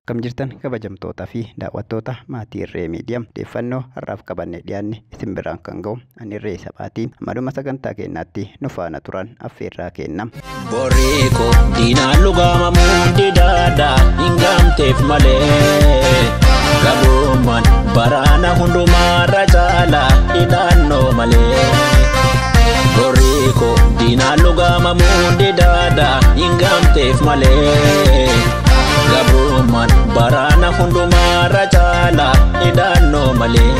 Akkam jirtan kabajamtootaa fi daawwattoota maatii Irree Miidiyaa, odeeffannoo har'aaf qabannee dhiyaanne isin biraan kan ga'u ani Irree Sabaatii. Ammaduma sagantaa keenyaatti nu faana turan affeerraa kenna. Boreeko diinaan lugaamamuu didaadha hin gaamteef malee. Gabrummaan baraana hundumaarra caala hidhaannoo malee. Boreeko diinaan lugaamamuu didaadha hin gaamteef malee. Gabrummaan baraana hundumaarra caala hidhaannoo malee.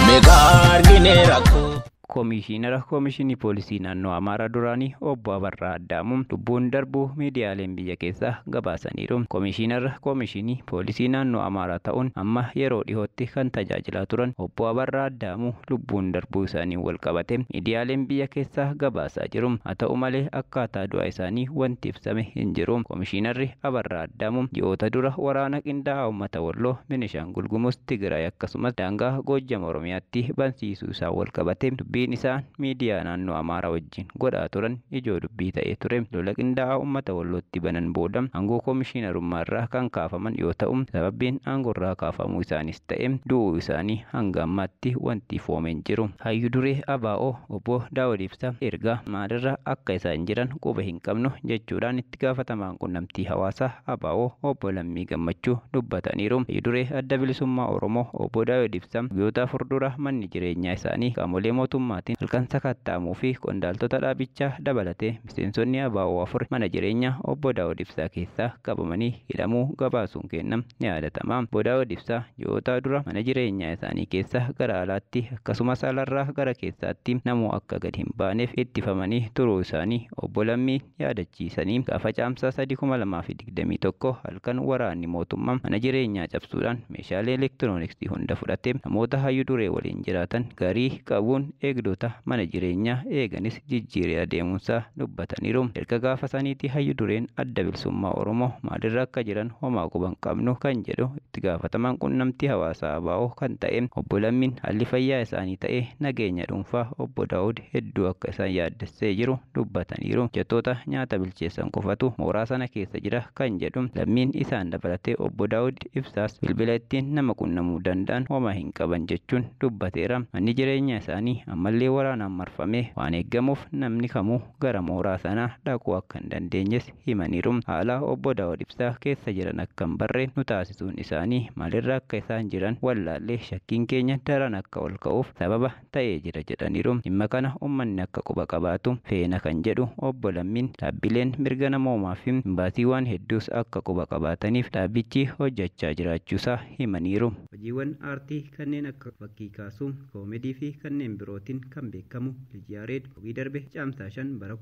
Meeqa argine rakkoo. Koomishinara Koomishinii Poolisii Naannoo Amaaraa duraanii Obbo Abarraa Addaamuun lubbuun darbuu miidiyaaleen biyya keessaa gabaasaniiru. Koomishinara Koomishinii Poolisii Naannoo Amaaraa ta'uun amma yeroo dhiyootti kan tajaajilaa turan Obbo Abarraa Addaamuu lubbuun darbuu isaanii wal qabate miidiyaaleen biyya keessaa gabaasaa jiru. Haa ta'u malee, akkaataa du'a isaanii wanti ibsame hin jiru. Koomishinarri Abarraa Addaamuu ji'oota dura waraana qindaa'aa uummata Walloo, Beenishaangul Gumuz, Tigraay akkasumas daangaa Goojjam Oromiyaatti bansiisuu isaa wal qabate dubbiin isaan miidiyaa naannoo Amaaraa wajjin godhaa turan ijoo dubbii ta'ee ture. Lola qindaa'aa uummata Wallootti banan booda aangoo koomishinarummaa irraa kan kaafaman yoo ta'u, sababiin aangoo irraa kaafamuu isaanis ta'e du'uu isaanii hanga ammaatti wanti ifoomee hin jiru. Hayyu duree ABO Obbo Daawud Ibsaa ergaa maalirra akka isaan jiran quba hin qabnu jechuudhaan itti gaafatamaan qunnamtii hawaasaa ABO Obbo Lammii Gammachuu dubbataniiru. Hayyu duree Adda Bilisummaa Oromoo Obbo Daawud Ibsaa guyyoota 4 dura manni jireenyaa isaanii qaamolee mootummaatiin halkan sakatta'amuu fi qondaaltota dhaabichaa dabalatee miseensonni ABO 4 mana jireenyaa Obbo Daawud Ibsaa keessaa qabamanii hidhamuu gabaasuun kennam ni yaadatama. Obbo Daawud Ibsaa ji'oota dura mana jireenyaa isaanii keessaa gara alaatti akkasumas alarraa gara keessaatti namuu akka gadi hin baaneef ittifamanii turuu isaanii Obbo Lammii yaadachiisanii, gaafa Caamsaa 3 2021 halkan waraanni mootummaa mana jireenyaa cabsuudhaan meeshaalee elektirooniksii hunda fudhatee namoota hayyu duree waliin jiraatan garii qabuun eegdota mana jireenyaa eeganis jijjiiree adeemuunsaa dubbataniiru. Erga gaafa saniitti hayyu dureen Adda Bilisummaa Oromoo maalirra akka jiran homaa quba hin qabnu kan jedhu itti gaafatamaan qunnamtii hawaasaa ABO kan ta'e Obbo Lammiin, haalli fayyaa isaanii ta'ee nageenya dhuunfaa Obbo Daawud hedduu akka isaan yaaddessee jiru dubbataniiru. Hojjettoota nyaata bilcheessan qofatu mooraa sana keessa jira kan jedhu Lammiin, isaan dabalatee Obbo Daawud Ibsaas bilbila ittiin nama qunnamuu danda'an homaa hin qaban jechuun dubbateera. Manni jireenyaa isaanii ammallee waraanaan marfamee waan eeggamuuf namni kamuu gara mooraa sanaa dhaquu akka hin dandeenyes himaniiru. Haala Obbo Daawud Ibsaa keessa jiran akka hin barre nu taasisuun isaanii maalirra akka isaan jiran wallaallee shakkiin keenya daran akka ol ka'uuf sababa ta'ee jira jedhaniiru. Dhimma kana uummanni akka quba qabaatu feena kan jedhu Obbo Lammiin, dhaabbileen mirga namoomaa fi imbaasiiwwan hedduus akka quba qabaataniif dhaabbichi hojjechaa jiraachuusaa himaniiru. Hojiiwwan aartii kanneen akka fakkii kaasuu, koomedii fi kanneen birootiin kan beekamu Liji Yaareed hojii darbe Caamsaa 5 bara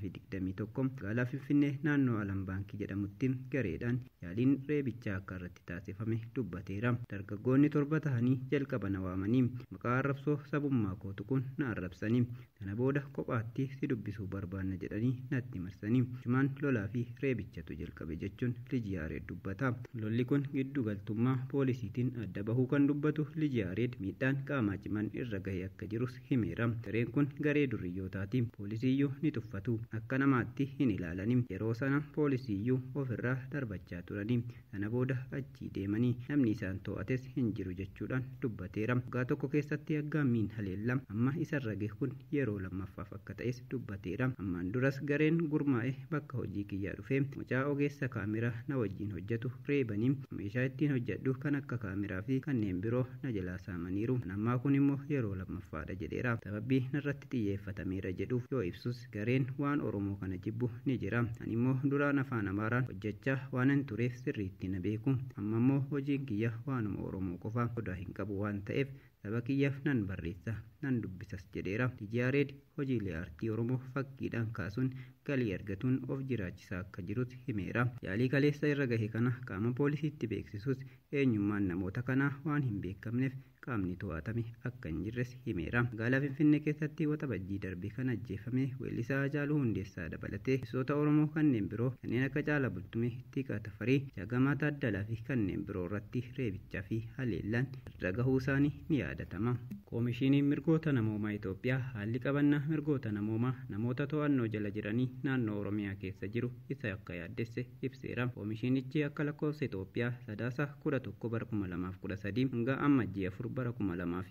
2021 magaalaa Finfinnee naannoo Alam Baankii jedhamutti gareedhaan yaaliin reebichaa akka irratti taasifame dubbateera. Dargaggoonni 7 ta'anii jalqaba na waamanii maqaa arrabsoo sabummaa koo tuquun na arrabsanii, kana booda kophaatti si dubbisuu barbaanna jedhanii natti marsanii cimaan lolaa fi reebichatu jalqabe jechuun Liji Yaareed dubbata. Lolli kun giddu galtummaa poolisiitiin adda bahuu kan dubbatu Liji Yaareed, miidhaan qaamaa cimaan irra gahe akka jirus himeera. Gareen kun garee duriyyootaati. Poolisiiyyuu ni tuffatu. Akka namaatti hin ilaalani. Yeroo sana poolisiiyyuu ofirraa darbachaa turanii. Kana booda achii deemanii namni isaan to'ates hin jiru jechuudhaan dubbateera. Waggaa tokko keessatti aggaammiin haleellaa amma isarra gahe kun yeroo lammaffaaf akka ta'es dubbateera. Ammaan duras gareen gurmaa'e bakka hojii kiyyaa dhufee mucaa ogeessa kaameraa na wajjin hojjetu reebanii meeshaa ittiin hojjedhu kan akka kaameraa fi kanneen biroo na jalaa saamaniiru. Kan ammaa kun immoo yeroo lammaffaadha jedheera. Sababii narratti xiyyeeffatameera jedhuuf yoo ibsus, gareen waan Oromoo kana jibbu ni jira. Ani immoo duraan afaan Amaaraan hojjechaa waanan tureef sirriitti na beeku. Amma immoo hojiin kiyya waanuma Oromoo qofa, sodaa hin qabu waan ta'eef saba kiyyaaf nan barreessa, nan dubbisas jedheera. Liji Yaareed hojiilee aartii Oromoo fakkiidhaan kaasuun galii argatuun of jiraachisaa akka jirus himeera. Yaalii kaleessa irra gahe kana qaama poolisiitti beeksisus eenyummaan namoota kanaa waan hin beekamneef qaamni to'atame akka hin jirres himeera. Magaalaa Finfinnee keessatti waxabajjii darbe kan ajjeefame weellisaa Haacaaluu Hundeessaa dabalatee gosoota Oromoo kanneen biroo kanneen akka Caalaa Bultumee, Ittiiqaa Tafarii, Jaagamaa Taaddalaa fi kanneen biroo irratti reebichaa fi haleellaan irra gahuu isaanii ni yaadatama. Koomishiniin mirgoota namoomaa Itoophiyaa haalli qabannaa mirgoota namoomaa namoota to'annoo jala jiranii naannoo Oromiyaa keessa jiru isa akka yaaddesse ibseera. Koomishinichi akka lakkoofsa Itoophiyaa Sadaasa 11 bara 2013 hanga Ammajjii 4 bara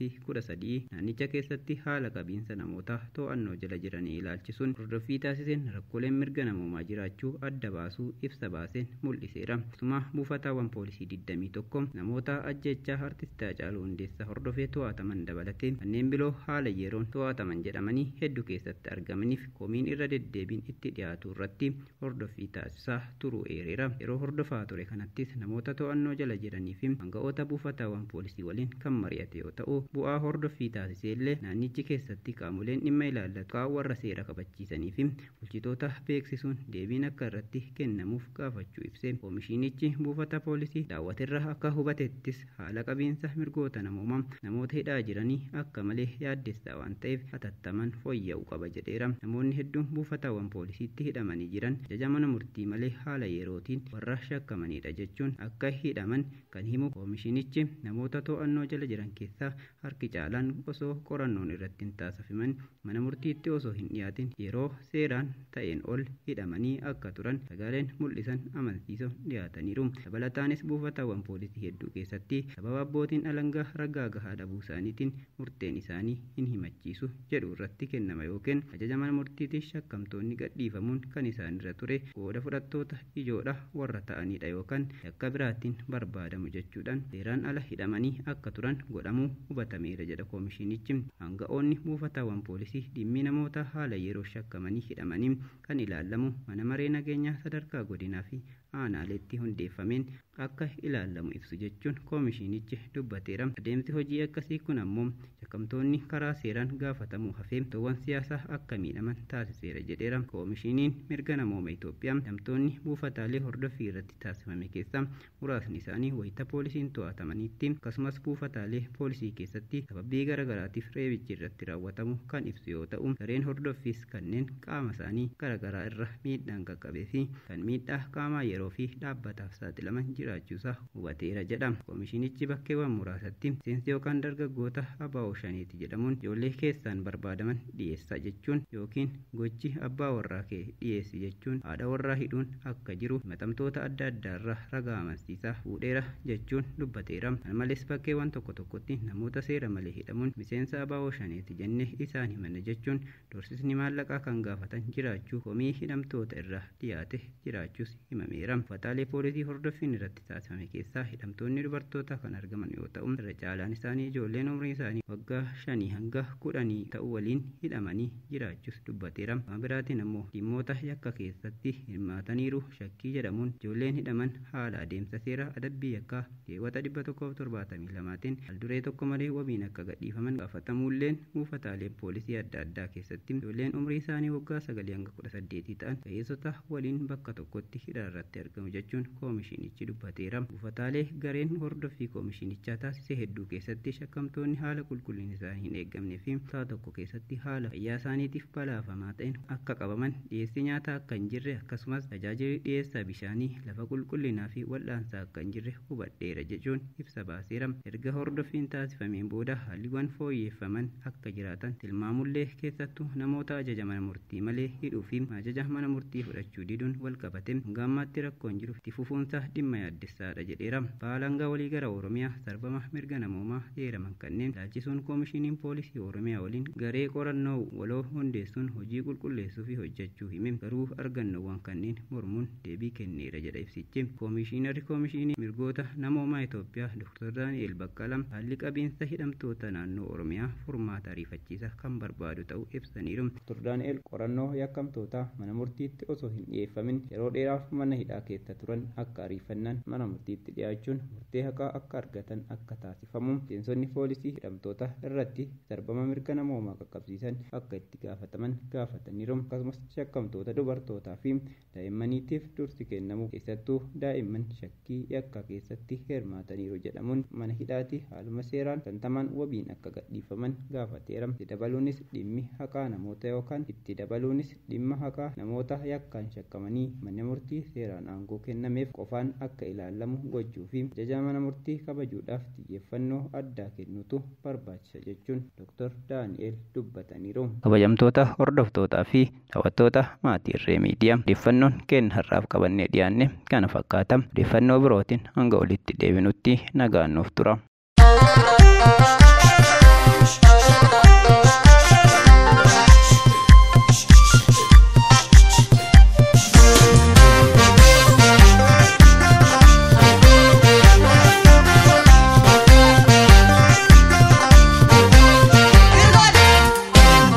2013 naannicha keessatti haala qabiinsa namoota to'annoo jala jiranii ilaalchisuun hordoffii taasiseen rakkooleen mirga namoomaa jiraachuu adda baasuu ibsa baaseen mul'iseera. Akkasuma buufataawwan poolisii 21 namoota ajjeechaa artist Haacaaluu Hundeessaa hordofee to'ataman dabalatee kanneen biroo haala yeroon to'ataman jedhamanii hedduu keessatti argamaniif komiin irra deddeebiin itti dhiyaatu irratti hordoffii taasisaa turuu eereera. Yeroo hordofaa ture kanattis namoota to'annoo jala jiranii fi aanga'oota buufataawwan poolisii waliin kan mari'ate yoo ta'u, bu'aa hordoffii taasisee illee naannichi keessatti qaamoleen dhimma ilaallatu warra seera kabachiisanii fi bulchitoota beeksisuun deebiin akka irratti kennamuuf gaafachuu ibse. Koomishinichi buufata poolisii daawwaterra akka hubatettis haala qabiinsa mirgoota namoomaa namoota hidhaa jiranii akka malee yaaddessaa waan ta'eef hatattaman fooyya'uu qaba jedheera. Namoonni hedduun buufatawwan poolisiitti hidhamanii jiran ajaja mana murtii malee haala yerootiin warra shakkamanidha jechuun akka hidhaman kan himu koomishinichi, namoota to'annoo jala jiran keessaa harki caalaan osoo qorannoon irratti hin taasifamin, mana murtiitti osoo hin dhiyaatin yeroo seeraan ta'een ol hidhamanii akka turan ragaaleen mul'isan amansiisoo dhiyaataniiru. Dabalataanis buufatawwan poolisii hedduu keessatti sababa abbootiin alangaa ragaa gahaa dhabuu isaaniitiin murteen isaanii hin himachiisu jedhu irratti kennama yookiin ajaja mana murtiitiin shakkamtoonni gadhiifamuun kan isaanirra ture qooda fudhattoota ijoodha warra ta'anidha yookaan yakka biraatiin barbaadamu jechuudhaan seeraan ala hidhamanii akka turan godhamuu hubatameera jedha koomishinichi. Aanga'oonni buufatawwan poolisii dhimmi namoota haala yeroo shakkamanii hidhamanii kan ilaalamu mana maree nageenyaa sadarkaa godinaa fi aanaaleetti hundeeffameen akka ilaalamu ibsu jechuun koomishinichi dubbateera. Adeemsi hojii akkasii kun ammoo shakkamtoonni karaa seeraan gaafatamuu hafee toowwan siyaasaa akka miidhaman taasiseera jedheera. Koomishiniin mirga namooma Itoophiyaa hidhamtoonni buufataalee hordoffii irratti taasifame keessaa muraasni isaanii wayita poolisiin to'atamanitti, akkasumas buufataalee poolisii keessatti sababii garaagaraatiif reebichi irratti raawwatamu kan ibsu yoo ta'u, gareen hordoffiis kanneen qaama isaanii garaagaraa irra miidhaan qaqqabee fi kan miidhaa qaamaa yeroo fi dhaabbataaf saaxilaman jiraachuusaa hubateera jedha. Koomishinichi bakkeewwan muraasatti miseensi yookaan dargaggoota ABO Shaneeti jedhamuun ijoollee keessaan barbaadaman dhiyeessa jechuun yookiin gochi abbaa warraa kee dhiyeessi jechuun haadha warraa hidhuun akka jiru himatamtoota adda addaarraa ragaa amansiisaa fuudheera jechuun dubbateera. Kana malees bakkeewwan tokko tokkotti namoota seera malee hidhamuun miseensa ABO Shaneeti jennee isaan himanna jechuun doorsisni maallaqaa kan gaafatan jiraachuu komii hidhamtoota irraa dhiyaate jiraachuus himameera. Buufataalee poolisii hordoffiin irratti taasifame keessaa hidhamtoonni dubartoota kan argaman yoo ta'u, irra caalaan isaanii ijoolleen umrii isaanii waggaa 5 hanga 10 ta'u waliin hidhamanii jiraachuus dubbateera. Gama biraatiin ammoo dhimmoota yakka keessatti hirmaataniiru shakkii jedhamuun ijoolleen hidhaman haala adeemsa seera adabbii yakkaa keewwata 172tiin al-duree tokko malee wabiin akka gadhiifaman gaafatamuulleen, buufataalee poolisii adda addaa keessatti ijoolleen umrii isaanii waggaa 9 hanga 18 ta'an ga'eessota waliin bakka tokkotti hidhaa irratti argamu jechuun koomishinichi dubbateera. Buufataalee gareen hordoffii koomishinichaa taasise hedduu keessatti shakkamtoonni haala qulqullina isaanii hin eeggamnee fi kutaa tokko keessatti haala fayyaa isaaniitiif balaafamaa ta'een akka qabaman, dhiyeessi nyaataa akka hin jirre, akkasumas tajaajilli dhiyeessa bishaanii, lafa qulqullinaa fi wal'aansaa akka hin jirre hubadheera jechuun ibsa baaseera. Erga hordoffiin taasifameen booda haalliiwwan fooyyeffaman akka jiraatan tilmaamullee, keessattuu namoota ajaja mana murtii malee hidhuu fi ajaja mana murtii fudhachuu diduun wal qabate hanga ammaatti rakkoon jiru itti fufuunsa dhimma yaaddessaadha jedheera. Baalangaa walii gara Oromiyaa sarbama mirga namoomaa heeraman kanneen ilaalchisuun koomishiniin poolisii Oromiyaa waliin garee qorannoo waloo hundeessuun hojii qulqulleessuu fi hojjechuu hime, garuu argannoowwan kanneen mormuun deebii kenneera jedha ibsichi. Koomishinarri koomishinii mirgoota namoomaa Itoophiyaa Dr. Daani'el Baqqalaa haalli qabiinsa hidhamtoota naannoo Oromiyaa furmaata ariifachiisaa kan barbaadu ta'uu ibsaniiru. Dr. Daani'el qorannoo yakkamtootaa mana murtiitti osoo hin dhiyeeffamin yeroo dheeraaf mana hidhaa hidhaa keessa turan akka ariifannaan mana murtiitti dhiyaachuun murtee haqaa akka argatan akka taasifamu, miseensonni poolisii hidhamtoota irratti sarbama mirga namoomaa qaqqabsiisan akka itti gaafataman gaafataniiru. Akkasumas shakkamtoota dubartootaa fi daa'immaniitiif dursi kennamu, keessattuu daa'imman shakkii yakkaa keessatti hirmaataniiru jedhamuun mana hidhaatti haaluma seeraan tantamaan wabiin akka gadhiifaman gaafateera. Itti dabaluunis dhimmi haqaa namoota yookaan itti dabaluunis dhimma haqaa namoota yakkaan shakkamanii mana murtii seeraan aangoo kennameef qofaan akka ilaalamu gochuu fi ajaja mana murtii kabajuudhaaf xiyyeeffannoo addaa kennuutu barbaachisa jechuun Dr. Daani'el dubbataniiru. Kabajamtoota hordoftootaa fi daawwattoota maatii Irree Miidiyaa, odeeffannoon keenya har'aaf qabannee dhiyaanne kana fakkaata. Odeeffannoo birootiin hanga olitti deebinutti nagaan nuuf tura.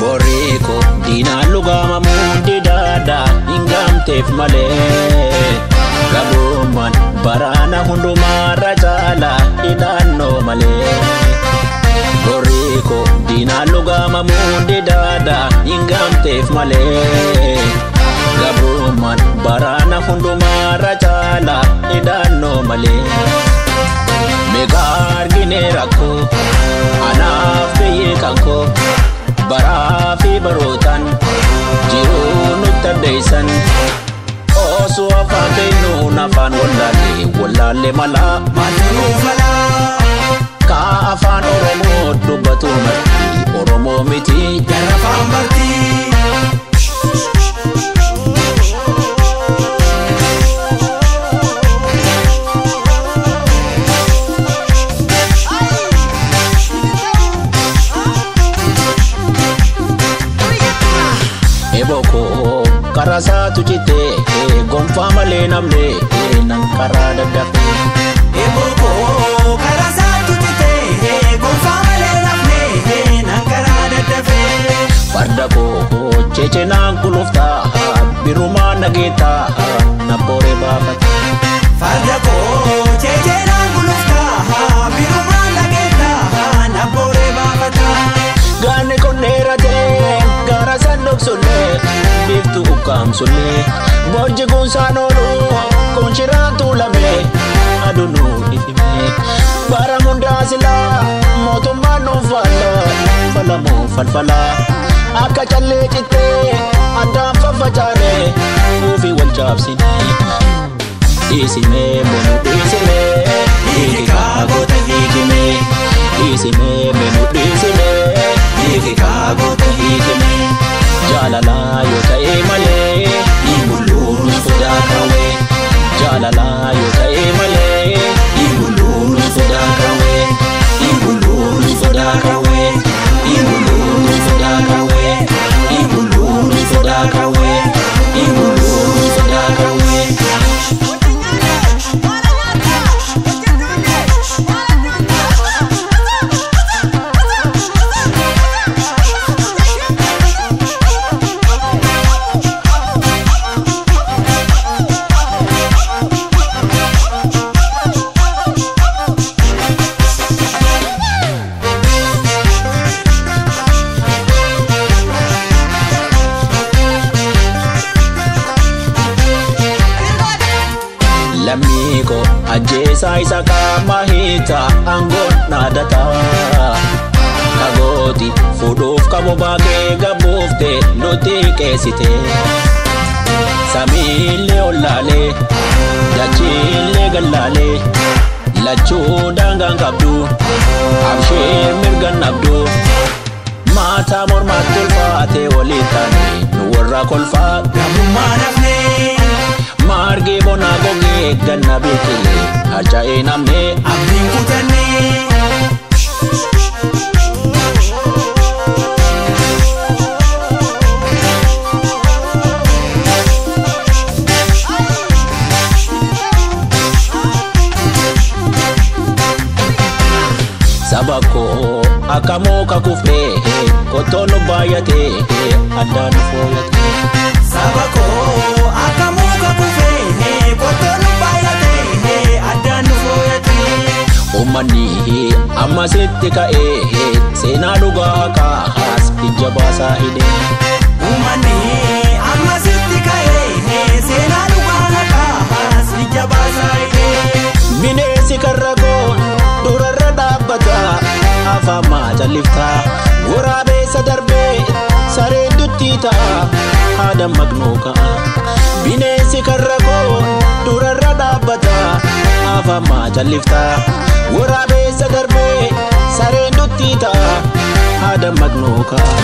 Boreeko diinaan lugaamamuu didaadha hin gamteef malee. Gabrummaan baraana hundumaarra caala hidhannoo malee. Boreeko diinaan lugaamamuu didaadha hin gamteef malee. Gabrummaan baraana hundumaarra caala hidhannoo malee. Meeqa argine rakkoo anaaf biyyi kan koo, baraa fi barootaan jiruu nutti addeessan. Osoo afaan keenyuun afaan wallaalle wallaalle malaa Maaltu nuuf malaa? Kaa afaan Oromoo dubbatu marti Oromoo miti. Jarra afaan bartii. Eboko karasaatu citee gonfaa malee namne nan karaa daddafe. Eboko karasaatu citee gonfaa malee nafne nan karaa daddafee. Farda koo ceceenaan kuluftaa birumaa nageetaa nabbooree baafate. Farda koo ceceenaan guluftaa birumaan lageettaa nabbooree baafataa. Gaanni kun dheeratee gaara san dhoksullee biiftuu ukkaamsullee borji kunsaan oolu kunshiraan tuulamee aduunuu ifimee bara hundaa silaa mootummaan nuuf faalla falamuu falfalaa akka callee cittee addaan faffacaanee fuufii wal caabsinee dhiisimee bonuu dhiisimee hiikikaa goota hiikimee dhiisimee benuu dhiisimee hiikikaa goota hiikimee jaalalaa yoo ta'e malee hin bulluun sodaa kaawwee jaalalaa yoo ta'e malee hin bulluun sodaa kaawwee hin bulluun sodaa kaawwee hin bulluun sodaa kaawwee hin bulluun sodaa kaawwee hin bulluun sodaa kaawwee. Lammii koo ajjeesaa isa qaama hiita aangoon naadata. Kagooti fuudhuuf qabu baakee gabuufte nuti qeessite. Samiillee ollaalee dachiillee gallaalee lachuu daangaan qabdu abshee mirgan dhabdu. Maataa mormaatti ulfaatee waliin taane nu warra kolfaa. Gabrummaa nafnee Margi bonaa gogee ganna biqilee harca'ee namne. Abdiin kutannee. Saba koo akka muka kuftee kottoon nu baay'atee addaan nu fooyatee. Saba koo akka muka kufee. Qottoon nu baay'ate addaan nu fooyate. Uummanni amma sitti ka'ee seenaa dhugaa haqaas ija baasaa hidhee. Uummanni amma sitti ka'ee seenaa dhugaa haqaas ija baasaa hidhee. Bineensi karra goon durarra dhaabbata afaan maa calliftaa waraabeessa darbee sareen duttii ta'a haada maqnoo ka'a. Bineensi karra goon durarra dhaabbata afaan maa calliftaa waraabeessa darbee sareen duttii ta'a haada maqnoo ka'a.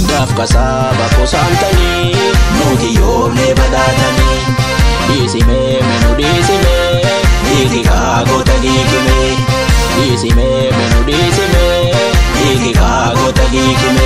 Dafqa saba kosaantanii nuti yoomne badhaatanii dhiisimee menu dhiisimee dhiikikaa goota dhiikimee dhiisimee menu dhiisimee dhiikikaa goota dhiikimee.